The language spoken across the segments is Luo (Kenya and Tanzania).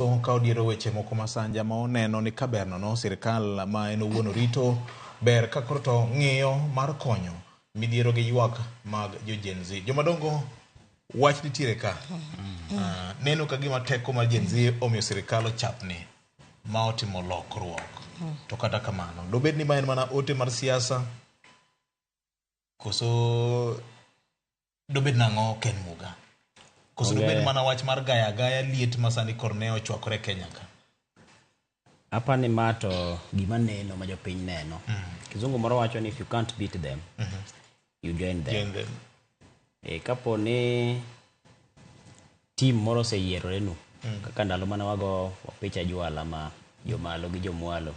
Ka odiero weche moko masanja ma oneno ni kaber nono sirkal ma en owuon orito ber ka koro to ng'iyo mar konyo midhiero gi ywak mag jo Gen Z. Jomadongo wach nitiere ka. Neno ka gima teko mar Gen Z omiyo sirkal ochapni ma otimo lokruok. To kata kamano, dobed ni ma en mana ote mar siasa koso dobed nang'o Ken Muga? Koso dobed mana wach mar gaya agaya liet ma sani kor ne ochwakore Kenya ka? Apa ni ma to gima neno ma jopiny neno. Kizungu moro wacho ni if you can't beat them, you join them. Join them. Kapo ni team moro oseyierore nu, kaka ndalo mane wago picha jwala ma jomalo gi jomwalo.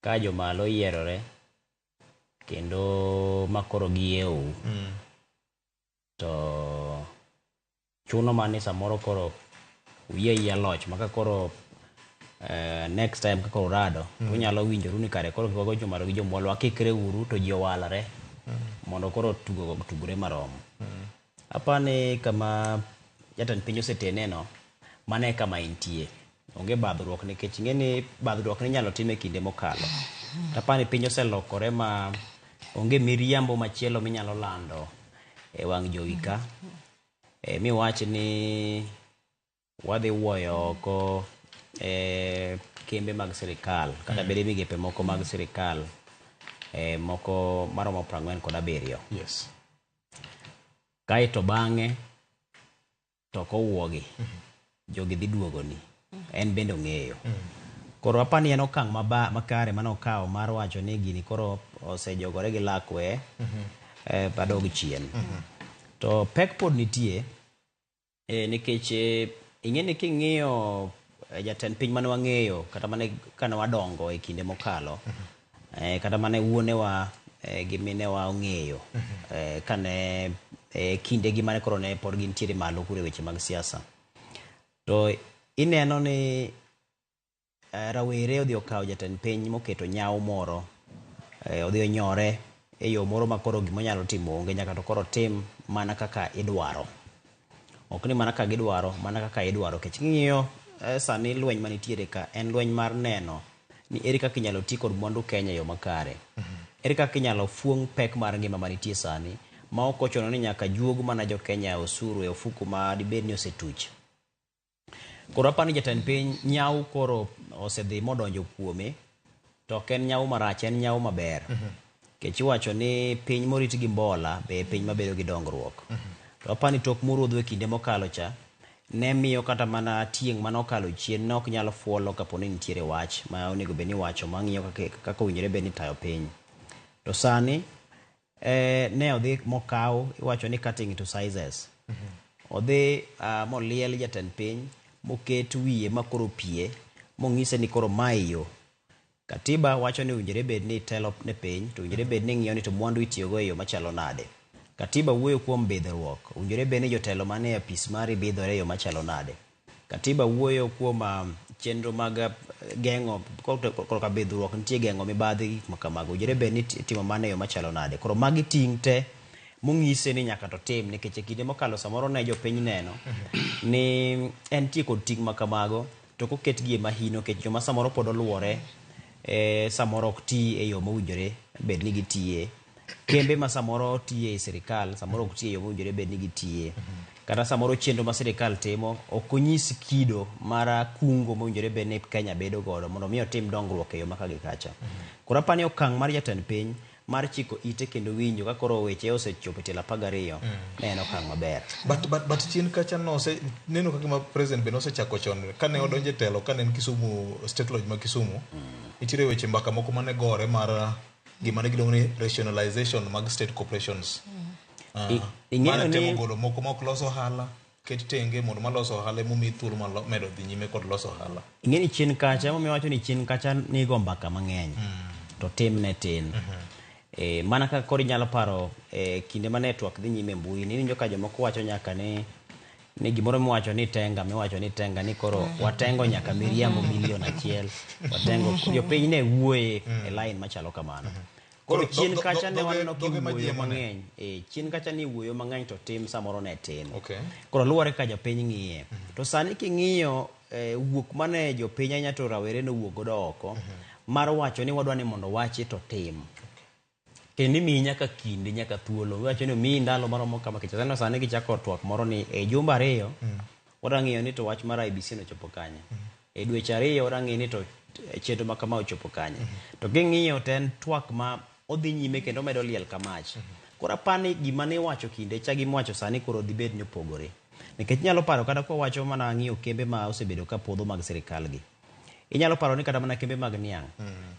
Ka jomalo oyierore kendo makoro giyiewou, to chuno mana ni samoro koro uyie ayiea loch ma ka koro next time ka koro urado unyalo winjoru ni kare koro kik wago jomalo gi jomwalo wakikre uru to ji owalore mondo koro tugo tugre marom. Apani kama jatend piny osetene no, mano e kama entie. Onge badhruok nikech ing'e ni badhruok ninyalo tim e kinde mokalo. To apani piny oselokore ma onge miriambo machielo minyalo lando e wang' jowi ka miwach ni wadhi wuoyo oko kembe mag sirikal kata bede migepe moko mag sirikal moko maromo 47. Yes. Kaeto bang'e to ok owuogi, jogi dhi duogoni. En bende ong'eyo. Koro apani en okang' makare mane okawo mar wacho ni gini koro osejogore gi lak we adog chien. To pek pod nitie nikech ing'e ni king'iyo jatend piny mane wang'eyo kata mane kane wadongo e kinde mokalo, kata mane wuonewa gi minewa ong'eyo kane kindegi mane koro ne pod gintiere malo kure weche mag siasa. To ineno ni rawere odhi okawo jatend piny moketo nyawo moro, odhi onyore e yo moro ma koro gima onyalo timo onge, nyaka to koro otim mana kaka idwaro. Ok ni mana kaka gidwaro, mana kaka idwaro. Nikech king'iyo sani lweny manitiere ka en lweny mar neno ni ere kaka inyalo ti kod mwandu Kenya e yo makare. Ere kaka inyalo fuong' pek mar ngima manitie sani ma ok ochuno ni nyaka juog mana jo Kenya osuru e ofuku ma dibed ni osetuch. Koro apani jatend piny nyawo koro osedhi modonjo kuome to ok en nyawo marach, en nyawo maber. Nikech iwacho ni piny morit gi mbola be e piny mabedo gi dongruok. To apani tok moruodho e kinde mokalo cha ne miyo kata mana tieng' mane okalo chien ne ok nyal fuolo kapo ni nitiere wach ma onego bed ni iwacho mang'iyo kaka owinjore bed ni itayo piny. To sani ne odhi mokaw iwacho ni cutting to sizes. Odhi moliel jatend piny moket wiye makoro pie mong'ise ni koro mae yo. Katiba wacho ni owinjore bed ni itelo ne piny to owinjore bed ni ing'iyo ni to mwandu itiyogo e yo machalo nade. Katiba wuoyo kuom bidhruok, owinjore bed ni jotelo manie apis mari bidhore e yo machalo nade. Katiba wuoyo kuom chenro mag geng'o korka bidhruok nitie geng'o mibadhi gi gik makamago. Owinjore bed ni itimo mano e yo machalo nade. Koro magi ting' te mong'ise ni nyaka to tim nikech e kinde mokalo samoro ne jopiny neno ni entie kod ting' makamago to koketgi e mahino nikech joma samoro pod oluore samoro ok ti e yo mowinjore bed ni gitiye. Kembe ma samoro tiye e sirikal samoro ok ti e yo mowinjore bed ni gitiye. Kata samoro chenro ma sirikal timo ok onyis kido mar kungo mowinjore bed ni Kenya bedo godo mondo mi otim dongruok e yo maka gi kacha. Koro apani okang' mar jatend piny mar chiko ite kendo winjo ka koro weche osechopo e tielo 12 ne en okang' maber. But chien kacha nose neno ka gima president be nosechako chon kane odonjo e telo kane en Kisumu State Lodge ma Kisumu. Nitiere weche mbaka moko mane gore mar gima ne giluongo ni rationalization mag state corporations. Ing'eyo Mane ni temo golo moko ma ok los ohala ket tenge mondo maloso ohala emomiyi thuolo mar medo dhi nyime kod loso ohala. Ing'e ni chien kacha, emomiyo awacho ni chien kacha nigo mbaka mang'eny to tim ne tin. Mana kaka koro inyalo paro kinde mane twak dhi nyime e mbui ni iwinjo ka jomoko wacho nyaka ni gimoro miwacho ni tenga miwacho ni tenga ni koro watengo nyaka miriambo milion 1 watengo jopiny ne wuoye e line machalo kamano. Koro chien kacha ne waneno kiwuoyo mang'eny, chien kacha ni wuoyo mang'eny to tim samoro ne tin. Okay. Koro luwore kaka jopiny ng'iye. To sani king'iyo wuok mane jopiny ahinya to rawere nowuok godo oko mar wacho ni wadwa ni mondo wachi to tim. Kendo imiyi nyaka kinde, nyaka thuolo. Iwacho ni omiyi ndalo maromo kama nikech aneno sani gichako twak moro ni e jumbe ariyo wadwa ng'iyo ni to wach mar IEBC no ochopo kanye. E dweche ariyo wadwa ng'iyo ni to chenro ma kama ochopo kanye. To king'iyo to en twak ma odhi nyime kendo omedo liel ka mach. Koro apani gima ne iwacho kinde cha gi miwacho sani koro dhi bed ni opogore. Nikech inyalo paro kata kwa wacho mana ng'iyo kembe ma osebedo ka podho mag sirikal gi. Inyalo paro ni kata mana kembe mag niang'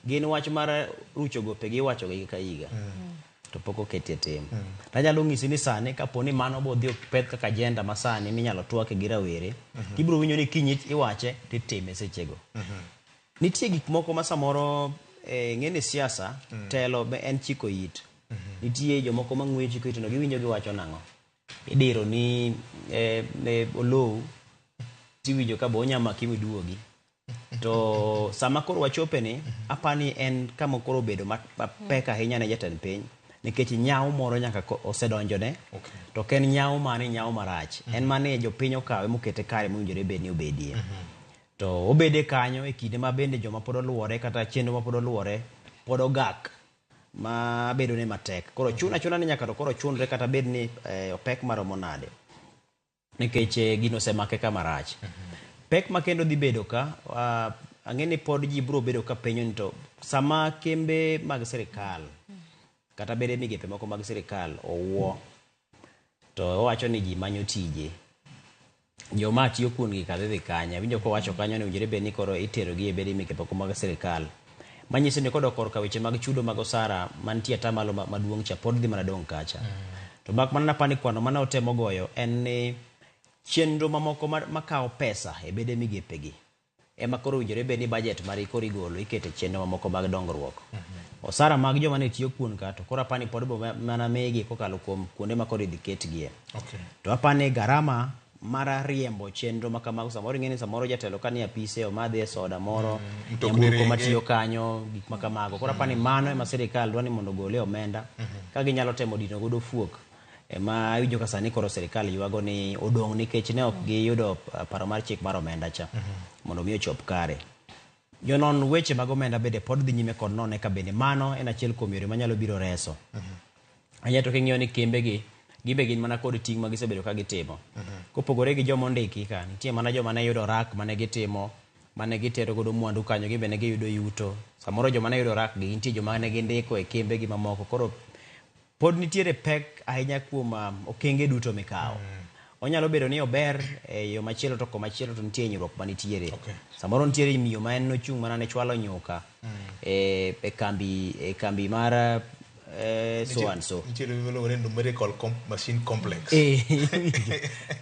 gin wach mar rucho gope gi iwacho ga higa ka higa. To pok oketie tim. Tanyalo nyisi ni sani kapo ni mano bodhi opedh kaka agenda ma sani minyalo twake gi rawere, tibiro winjo ni kiny iwache titime sechego. Nitie gik moko ma samoro ng'e ni siasa telo be en chiko it. Nitie jomoko ma ng'weyo chiko it no giwinjo giwacho nang'o. Idiro ni olou tiwinjo ka be onya maki miduogi. To sama koro wachope ni, apani en kama koro obedo mapek ahinya ne jatend piny nikech nyawo moro nyaka osedonjone. To ok en nyawo mane nyawo marach. En mane jopiny okawe mokete kare mowinjore bed ni obedie. To obede kanyo e kinde ma bende joma pod oluore kata chenro ma pod oluore pod ogak ma bedo ne matek. Koro chuno achuna ni nyaka to koro chunre kata bed ni opek maromo nade. Nikech gino osemake kama rach. Pek ma kendo dhi bedo ka, ang'e ni pod ji biro bedo ka penjo ni to sama kembe mag sirikal kata bede migepe moko mag sirikal owuo to owacho ni ji manyo tije. Joma tiyo kuond gi ka dhi dhi kanye. Awinjo kowacho kanyo ni owinjore bed ni koro itero gi e bede migepe moko mag sirikal. Manyiso ni kodok korka weche mag chudo mag osara mantie atamalo maduong' cha pod dhi mana dong' kacha. To mak mana napani kwano mane otemo goyo en ni chenro mamoko makawo pesa e bede migepe gi ema koro owinjore bed ni budget mari koro igolo ikete chenro mamoko mag dongruok. Osara mag joma ne tiyo kuon ka to koro apani pod bo mana migi kokalo kuom kuonde ma koro idhi ketgie. To apani garama mar riembo chenro ma kamago samoro ing'e ni samoro jatelo ka nie apise omadhe soda moro, mtokni nyamburko ringe. matiyo kanyo, gik ma kamago. Koro apani mano ema sirikal dwa ni mondo ogole omenda ka ginyalo temo dino godo fuok ema iwinjo ka sani koro sirikal ywago ni odong' nikech ne ok giyudo paro mar chik mar omenda cha mondo mi ochop kare. Jonon weche mag omenda bende pod dhi nyime kod none ka bende mano en achiel kuom yore manyalo biro reso. Ahinya to king'iyo ni kembe gi gibe gin mana kod ting' ma gisebedo ka gitimo. Kopogore gi joma ondiki ka, nitie mana joma ne yudo rak mane gitimo, mane gitero godo mwandu kanyo, gibe ne giyudo yuto. Samoro joma ne yudo rak gi, nitie joma ne gindiko e kembe gi mamoko. Koro pod nitiere pek ahinya kuom okenge duto mikawo. Onyalo bedo ni ober e yo machielo to komachielo to nitie hinyruok manitiere. Samoro nitiere miyo ma en nochung' mana ne chwalo nyuka e kambi mar so and so. Nitiere miluongo ni numerical machine complex.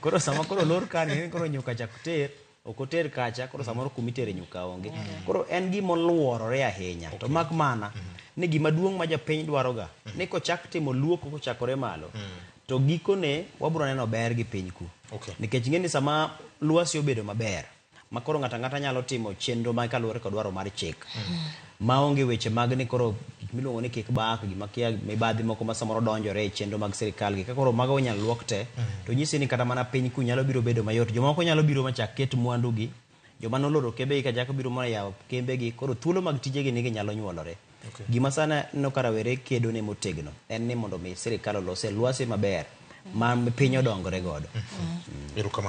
Koro sama koro olor kanyo, koro nyuka chak ter, ok oter kacha, koro samoro kumitere nyuka onge. Koro en gima oluorore ahinya. To mak mana ni gima duong' ma japiny dwaroga ni kochak timo luoko kochakore malo, to gikone wabiro neno ber gi piny ku. Nikech ing'e ni sama lwasi obedo maber, ma koro ng'ato ang'ata nyalo timo chenro ma kaluwore kod dwaro mar chik. Maonge weche mag ni koro gik miluongo ni kickback, gima kia mibadhi moko ma samoro donjore e chenro mag sirikal gi. Ka koro mago inyalo luok te, to nyisi ni kata mana piny ku nyalo biro bedo mayot. Jomoko nyalo biro machak ket mwandu gi, joma noloro kembe gi ka chako biro mana yawo kembe gi, koro thuolo mag tijegi ni ginyalo nyuolore. Gima sani aneno ka rawere kedo ne motegno en ni mondo mi sirikal olose lwasi maber ma piny odongre godo. Erokamano.